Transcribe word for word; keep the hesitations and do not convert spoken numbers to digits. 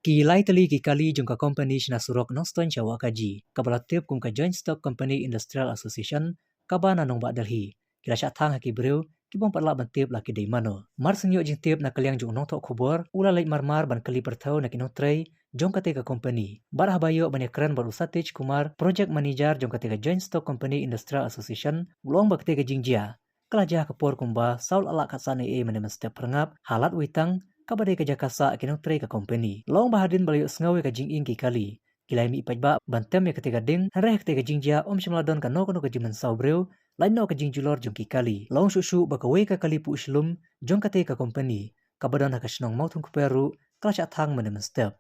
Ki lai tylli ki kali jong ka company shna surok Nongstoiñ sha Wahkaji, kaba la tip kum ka Joint Stock Company Industrial Association, kaba na nongbah Delhi, ki la shah thang ha ki briew ki bym pat lah ban tip la ki dei mano. Mar shu ïoh jingtip na ka liang jong u nongthoh khubor, u la leit marmar ban kylli pyrthew na ki nongtrei jong kata ka company. Bad haba ïoh ban ïakren bad u Satish Kumar, project manager jong kata ka Joint Stock Company Industrial Association, u la ong ba kata ka jingjia ka la jia ha ka por kumba saw lahlak khatsan A M mynne mynstep phyrngap, ha Ladwitang, kaba dei ka jaka sah ki nongtrei ka company. La ong ba hadien ba la ïohsngew ïa ka jinging ki kali, ki la mih paidbah ban tem ïa kata ka ding, hynrei ha kata ka jingjia ym shym la don kano kano ka jingmynsaw briew lait noh ka jingjulor jong ki kali. La ong shuh shuh ba kawei ka kali puh shlum jong kata ka company, kaba don ha ka shnong Mawthungkper ruh, ka la shah thang mynne mynstep.